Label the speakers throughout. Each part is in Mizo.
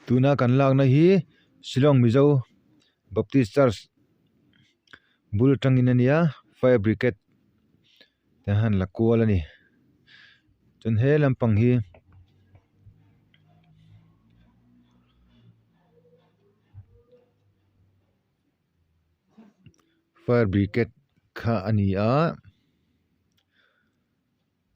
Speaker 1: Tuna kan lakna hi Shillong Mizo Baptist Church bul atangin a nia fire brigade te han la kual a ni chuan he lampang hi fire brigade kha a ni a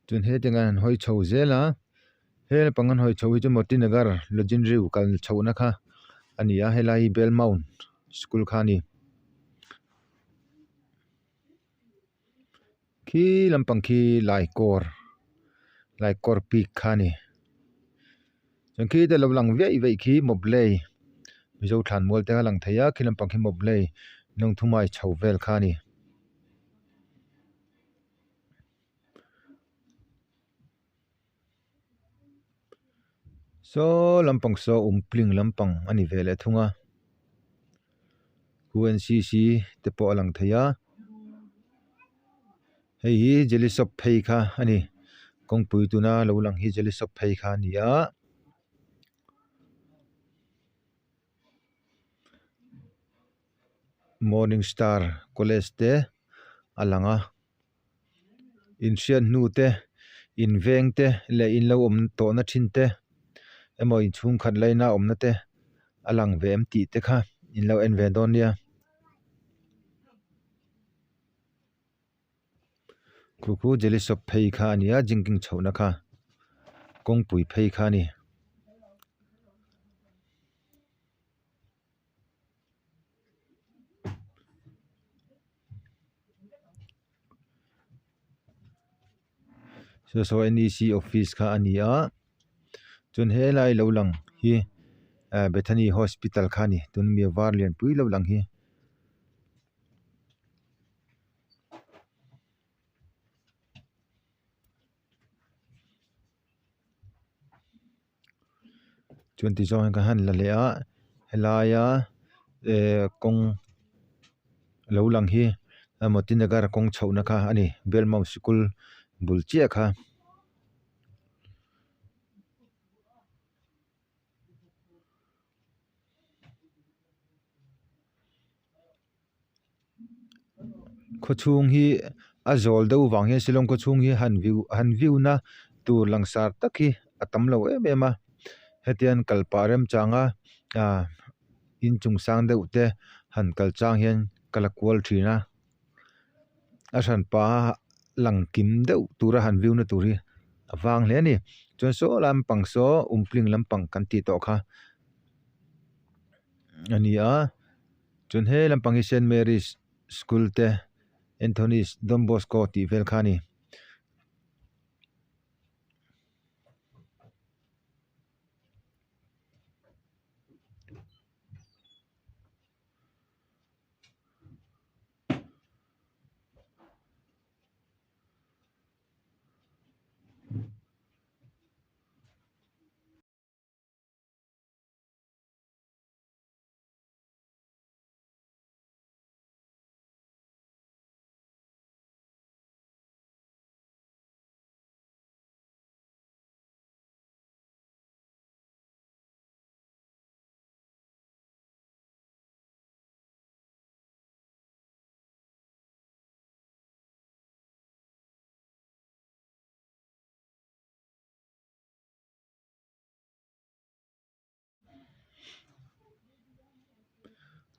Speaker 1: chuan hetiang hian an hawi chho zel a he lampang an hawi chho hi chu Moti Nagar Lojinriu kal chhohna kha a ni a helai hi Bell Mount school kha a ni. Khi lampang khi Laikawr Laikawr peak kha a ni chuan khi te lo lang viai viai khi Mawblei Mizo thlan mual te kha a lang thei a khi lampang khi Mawblei Lawngthumai chho vel kha a ni. Saw lampang saw umpling lampang a ni ve leh thung a U N C C te pawh a lang thei a hei hi jelly shop phei kha a ni kawngpui tuna lo lang hi jelly shop phei kha a ni a. Morning star college te a lang a inhriat hnu te inveng te leh in lo awm tawhna thin te emaw inchhungkhat laina awmna te a lang ve em tih te kha in lo en ve dawn nia. Khu khu jelly shop phei kha a ni a drinking chhohna kha kawngpui phei kha a ni. Saw saw N E C office kha a ni a chuan helai lo lang hi ah Bethany hospital kha a ni tun mi var lianpui lo lang hi. Chuan ti zawng hian ka han la leh a helaia ehh kawng lo lang hi Moti Nagar kawng chhohna kha a ni Belmont sikul bul chiah kha. Khawchhung hi a zawl deuh vang hian Shillong khawchhung hi han view han view na tur langsar tak hi a tam lo em em a hetiang kal pah remchang a ah inchung sang deuh te han kal chang hian ka la kual thin a a hranpa lang kim deuh tura han view na tur hi a vang hle a ni chuan saw lampang saw umpling lampang kan tih tawh kha a ni a. Chuan he lampang hi Saint Mary's school te Anthony's Don Bosco tih vel kha a ni.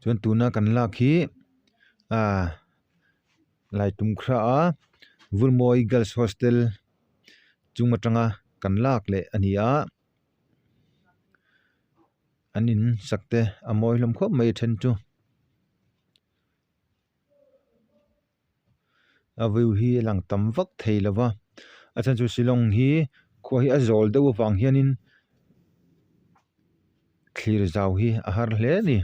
Speaker 1: Chuan tuna kan lak hi ah Laitumkhra a Vulmawi Girls Hostel chung atanga kan lak leh a ni a an in sak te a mawi hlawm khawp mai a then chu. A view hi a lang tam vak thei lo va a chhan chu Shillong hi khua hi a zawl deuh avang hianin thlir zau hi a har hle a ni.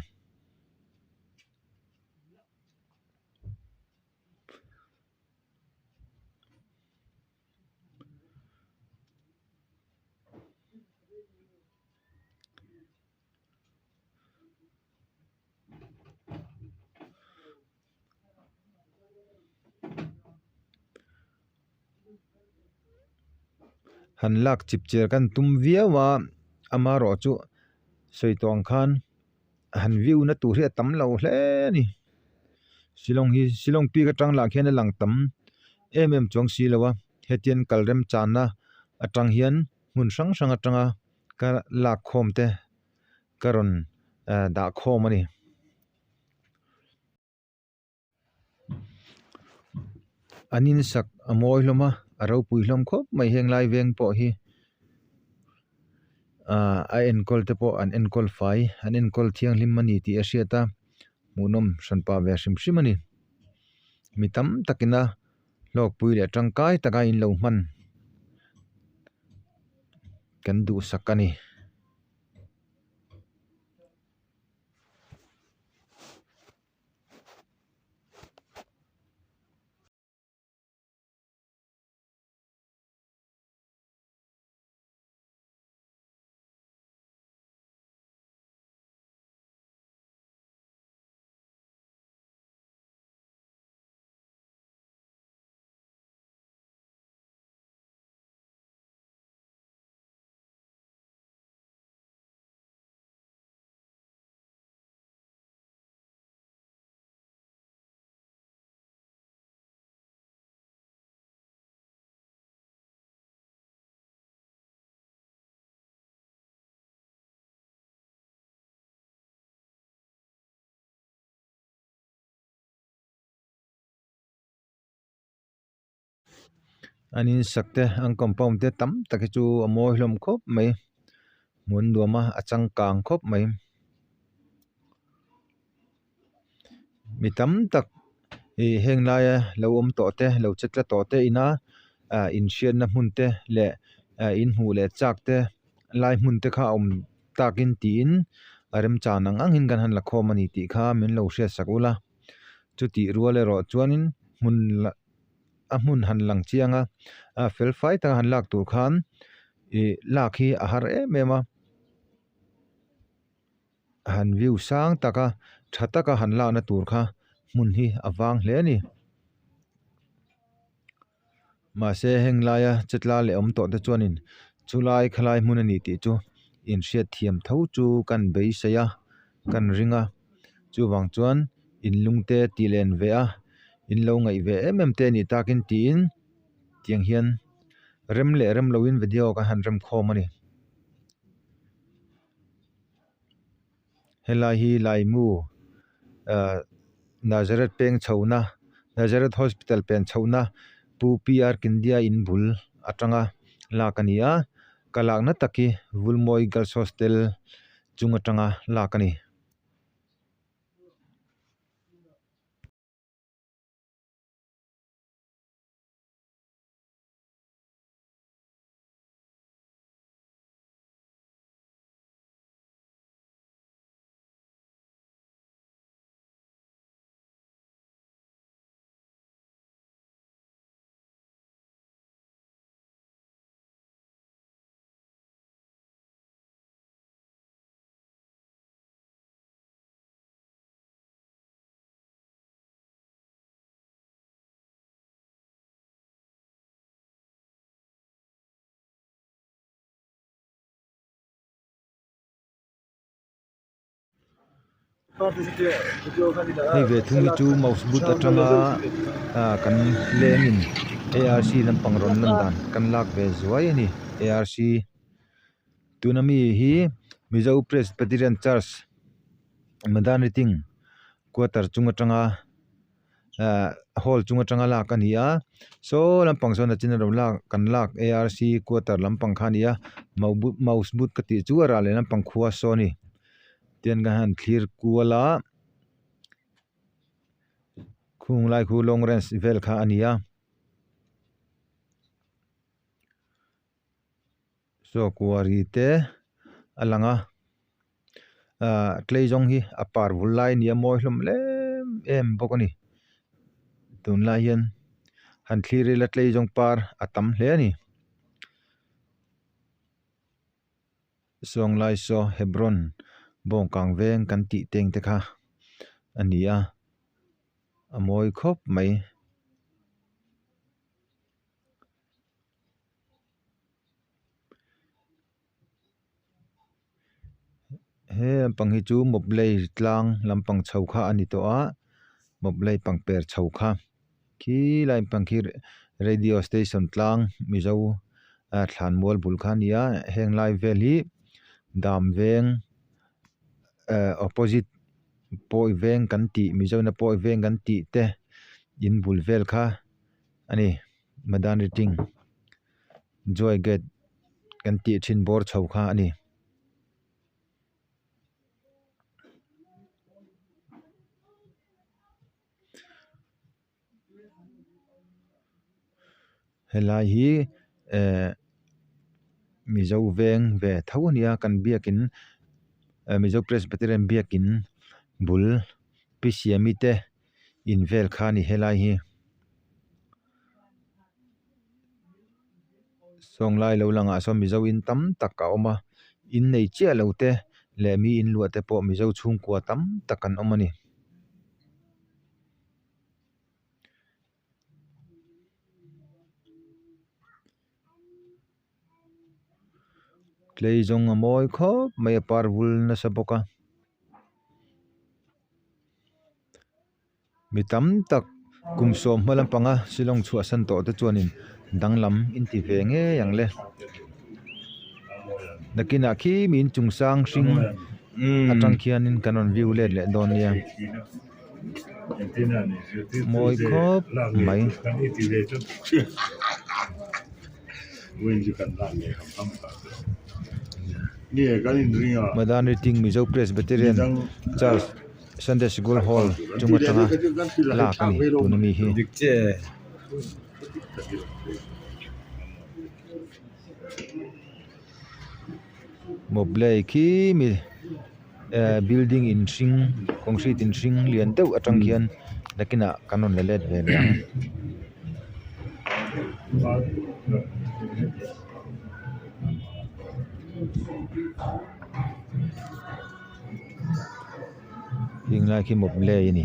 Speaker 1: Han lak chip chiar kan tum viau a amaherawh chu. Sawi tawh ang khan han view na tur hi a tam lo hle a ni. Shillong hi Shillong peak atang lah khian a lang tam em em chuang si lo a, hetian kal remchanna atang hian hmun hrang hrang atanga ka lak khawm te ka rawn dah khawm a ni. An insak a mawi hlawm a, a ropui hlawm khawp mai heng lai veng pawh hi ahh a enkawl te pawh an enkawl fai an enkawl thianghlim a ni tih a hriat a hmuhnawm hran pah ve hrim hrim a ni mi tam takin a hlawkpui leh tangkai taka in lo hman kan duhsak a ni. An insak te an compound te tam tak hi chu a mawi hlawm khawp mai hmun nuam a a changkang khawp mai mi tam tak ih heng laia lo awm tawh te lo che tla tawh te ina ah inhriatna hmun te leh ah inhmuh leh chak te lai hmun te kha a awm takin tiin a remchan ang angin kan han la khawm a ni tih kha min lo hriatsak ula. Chutih rual erawh chuanin hmun a hmun han lang chiang a, a fel fai taka han lak tur khan ih lak hi a har em em a, han view sang taka tha taka han lakna tur kha hmun hi a vang hle a ni. Mahse heng laia chetla leh awm tawh te chuanin chulai khalai hmun a ni tih chu inhriat thiam tho chu kan beisei a kan ring a chuvang chuan in lungte tih len ve a in lo ngaih ve em em te a nih takin tiin tiang hian rem leh rem loin video kan han rem khawm a ni. Helai hi Laimu ahh Nazareth peng chhohna Nazareth hospital pen chhohna Pu PR Kindia in bul atanga lak a ni a ka lakna tak hi Vulmawi Girls Hostel chung atanga lak a ni. Hei ve thung hi chu mouse boot atanga ah kan lengin arc lampang rawn lan dan kan lak ve zuai a ni arc tuna mi hi Mizo Presbyterian Church Madaniting quarter chung atanga. ah hall chung atanga lak a ni a saw lampang sawn a chin a lo lak kan lak arc quarter lampang kha a ni a mouse boot ka tih chu a rah leh lampang khua saw a ni tian kan han thlir kual a khung lai khu long range vel kha a ni a saw kuari te a lang a. Ahh tlei zawng hi a par vul lai a ni a mawi hlawm em em bawk a ni tunlai hian han thlir ila tlei zawng par a tam hle a ni sawnglai saw Hebron bawngkang veng kan tih teng te kha a ni a a mawi khawp mai. He lampang hi chu Mawblei tlang lampang chho kha a ni tawh a Mawblei pangper chho kha khi lai lampang khi radio station tlang mizo thlan mual bul kha a ni a heng lai vel hi dam veng eh opposite pawi veng kan tih mizo na pawi veng kan tih te in bul vel kha a ni Madanriting Joy gate kan tih thin bawr chho kha a ni. Helai hi eh Mizo veng ve tho a nia kan biakin eh Mizo Presbyterian biakin bul Pi Siami te in vel kha a ni helai hi. Sawnglai lo langah sawn Mizo in tam tak a awm a in nei chiah lo te leh mi in luah te pawh Mizo chhungkua tam tak an awm a ni. Tlei zawng a mawi khawp mai a par vul nasa bawk a. Mi tam tak kum sawm hma lampanga Shillong chhuahsan tawh te chuanin danglam in ti ve ngei ang le. Nakinah khi mi inchung sang hring atang khianin kan rawn view let leh dawn nia. Mawi khawp mai. Madanriting Mizo Presbyterian Church Sunday Sikul Hall chung atanga lak a ni tuna mi hi. Mawblei khi mi eh building in hring concrete in hring lian deuh atang khian nakinah kan rawn la let ve leh ang. Heng lai khi mawblei a ni.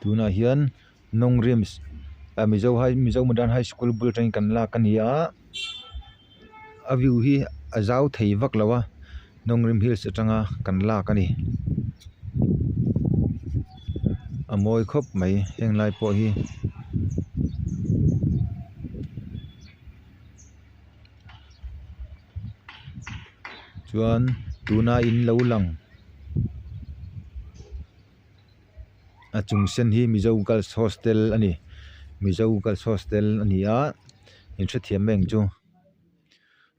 Speaker 1: Tunah hian Nongrims ah Mizo high Mizo Modern High School bul atangin kan lak a ni a a view hi a zau thei vak lo a Nongrim Hills atanga kan lak a ni a mawi khawp mai heng lai pawh hi. Chuan tuna in lo lang a chung sen hi Mizo Girls Hostel a ni Mizo Girls Hostel a ni a in hrethiam mai ang chu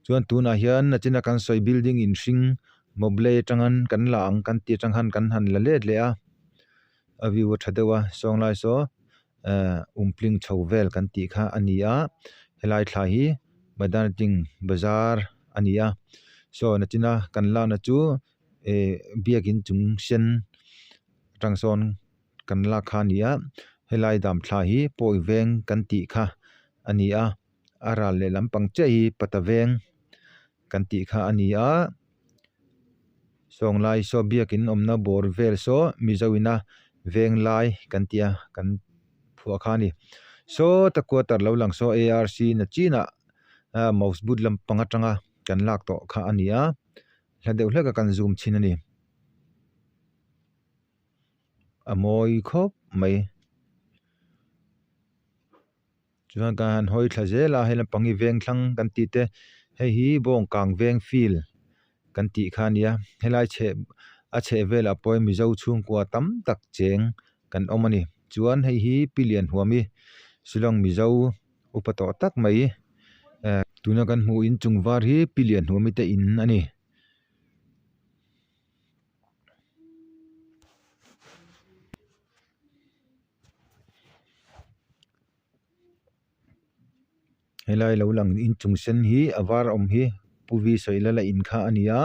Speaker 1: chuan tunah hian nachina kan sawi building in hring mawblei atangin kan la ang kan tih atang khan kan han la let leh a a view a tha deuh a sawnglai saw ehh umpling chho vel kan tih kha a ni a helai thla hi Madanting bazar a ni a saw nachina kan lakna chu ehh biakin chung sen atang sawn kan lak kha a ni a helai dam thla hi pawi veng kan tih kha a ni a a ral leh lampang chiah hi pata veng kan tih kha a ni a sawnglai saw biakin awmna bawr vel saw mizo ina veng lai kan tih a kan phuah kha a ni saw ta quarter lo lang saw arc na chinah ah mouse but lampang atanga kan lak tawh kha a ni a hla deuh hlek a kan zoom chhin a ni a mawi khawp mai. Chuan kan han hawi thla zel a hei lampang hi veng thlang kan tih te hei hi bawng kang veng field kan tih kha a nia helai chheh a chheh velah pawh hian mizo chhungkua tam tak cheng kan awm a ni chuan hei hi pi Lianhuami Shillong mizo upa tawh tak mai eh tuna kan hmuh inchung var hi pi Lianhuami te in a ni. Helai lo lang inchung sen hi a var awm hi pu v sawi la in kha a ni a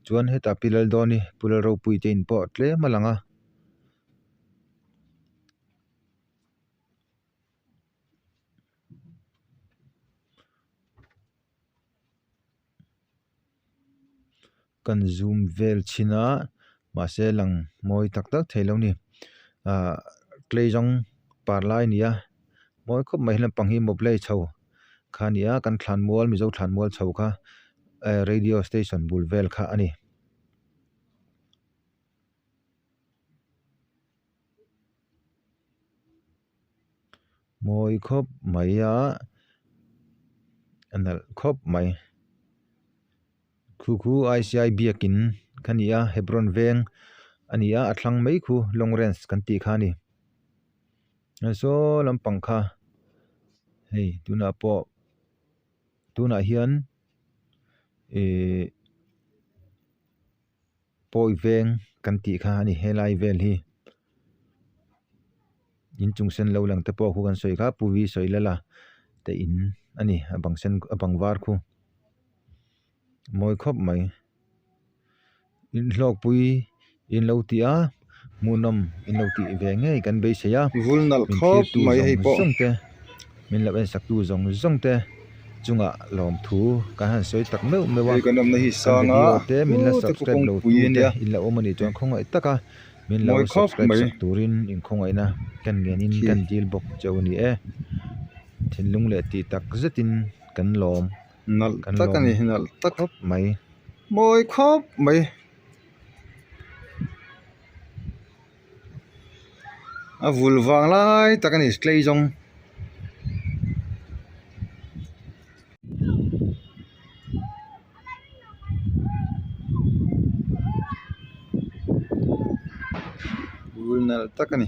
Speaker 1: chuan hetah pi Laldawni pu Lalropuii te in pawh tlem a lang a. Kan zoom vel chhin a. Mahse lang mawi tak tak thei lo a ni. Ahh clay zawng par lai a ni a mawi khawp mai lampang hi mawblei chho kha a ni a kan thlanmual mizo thlanmual chho kha eh radio station bul vel kha a ni. Mawi khawp mai a a nalh khawp mai khu khu I_C_I biakin kha a ni a Hebron veng a ni a a thlang mai khu long range kan tih kha a ni saw lampang kha hei tunah pawh tunah hian ihh. Pawi veng kan tih kha a ni helai vel hi inchung sen lo lang te pawh khu kan sawi kha Pu V sawi lala te in a ni a bang sen a bang var khu mawi khawp mai inhlawkpui in lo tih a hmuhnawm in lo tih ve ngei kan beisei a
Speaker 2: Vul nalh
Speaker 1: min
Speaker 2: khawp
Speaker 1: thlirtu
Speaker 2: mai
Speaker 1: zawng
Speaker 2: hei pawh.
Speaker 1: zawng te min lo en sak tu zawng zawng te chungah lawmthu kan han sawi tak meuh meuh a
Speaker 2: Hei kan awmna hi
Speaker 1: kan
Speaker 2: sang a
Speaker 1: video te min la
Speaker 2: pu te
Speaker 1: subscribe lo
Speaker 2: kawngpui
Speaker 1: tu
Speaker 2: a
Speaker 1: te
Speaker 2: nia
Speaker 1: in la awm a nih chuan khawngaih tak a min lo
Speaker 2: mawi khawp
Speaker 1: subscribe
Speaker 2: mai
Speaker 1: sak turin inkhawngaihna kan ngenin
Speaker 2: khi
Speaker 1: kan dil bawk cheu a ni e thinlung leh tih tak zetin kan lawm
Speaker 2: nalh
Speaker 1: kan
Speaker 2: tak a
Speaker 1: lawm
Speaker 2: ni nalh tak
Speaker 1: khawp mai.
Speaker 2: Mawi khawp mai. A vul vang lai tak a ni clay zawng. Vul nalh tak a ni.